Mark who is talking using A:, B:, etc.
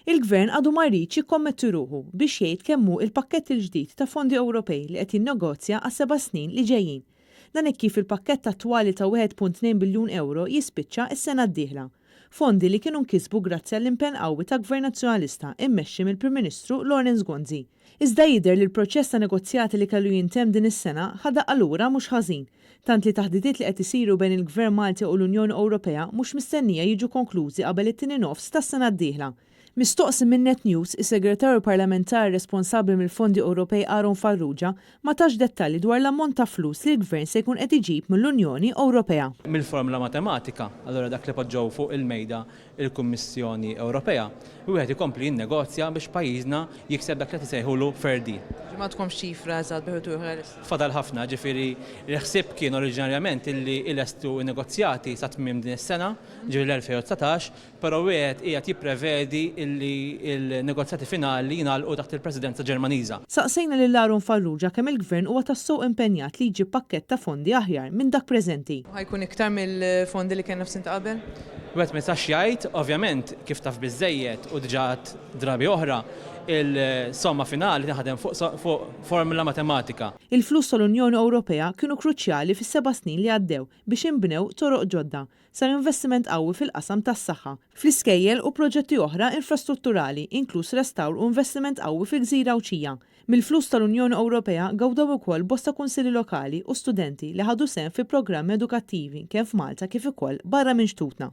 A: Il-Gvern għadu ma jridx jikkommetti ruħu biex jgħid kemm hu l-pakkett il-ġdid ta' fondi Ewropej li qed jinnegozja għas-seba' snin li ġejjin. Dan hekk kif il-pakkett attwali ta' 1.2 biljun ewro jispiċċa s-sena d-dieħla. Fondi li kienu nkisbu grazzi għall-impenn qawwi ta' Gvern Nazzjonalista immexxi mill-Prim Ministru Lawrence Gonzi. Iżda jidher li l-proċess ta' negozjati li kellu jintemm din is-sena ħa daqqa lura mhux ħażin, tant li taħditiet li qed isiru bejn il-Gvern Malti u l-Unjoni Ewropea mhux mistennija jiġu konklużi qabel it-tieni nofs tas-sena d-dieħla. Mistoqsi minn Net News, is-Segretarju Parlamentari responsabbli mill-Fondi Ewropej Aaron Farrugia ma tax dettalji dwar l-ammont ta' flus li l-Gvern se jkun qed iġib mill-Unjoni Ewropea.
B: Mill-formula matematika, allura dak li poġġew fuq il-mejda il-Kummissjoni Ewropea, wieħed ikompli jinnegozja biex pajjiżna jikseb dak li qed isejħulu fair deal.
C: Ġifieri m'għandkomx ċifra eżatt biex tkun realista?
B: Fadal ħafna, ġifieri l-ħsieb kien oriġinarjament illi ilestu n-negozjati sa tmiem din is-sena, ġifieri l-2019, però wieħed qiegħed jipprevedi illi l-negozjati finali jingħalqu taħt il-Presidenza Ġermaniża.
A: Saqsejna lil Aaron Farrugia kemm il-Gvern huwa tassew impenjat li jġib pakkett ta' fondi aħjar minn dak preżenti.
C: Ħa jkun iktar mill-fondi li kellna f'snin ta' qabel?
B: Wieħed ma jistax jgħid, ovvjament, kif taf biżżejjed u diġà għedt drabi oħra, il-somma finali tinħadem fuq formula matematika.
A: Il-flus tal-Unjoni Ewropea kienu kruċjali fis-seba' snin li għaddew biex inbnew toroq ġodda, sar investiment qawwi fil-qasam tas-saħħa, fl-iskejjel u proġetti oħra infrastrutturali, inkluż restawr u investiment qawwi fil-gżira Għawdxija. Mill-flus tal-Unjoni Ewropea gawdew ukoll bosta kunsilli lokali u studenti li ħadu sehem fi programmi edukattivi kemm f'Malta kif ukoll barra minn xtutna.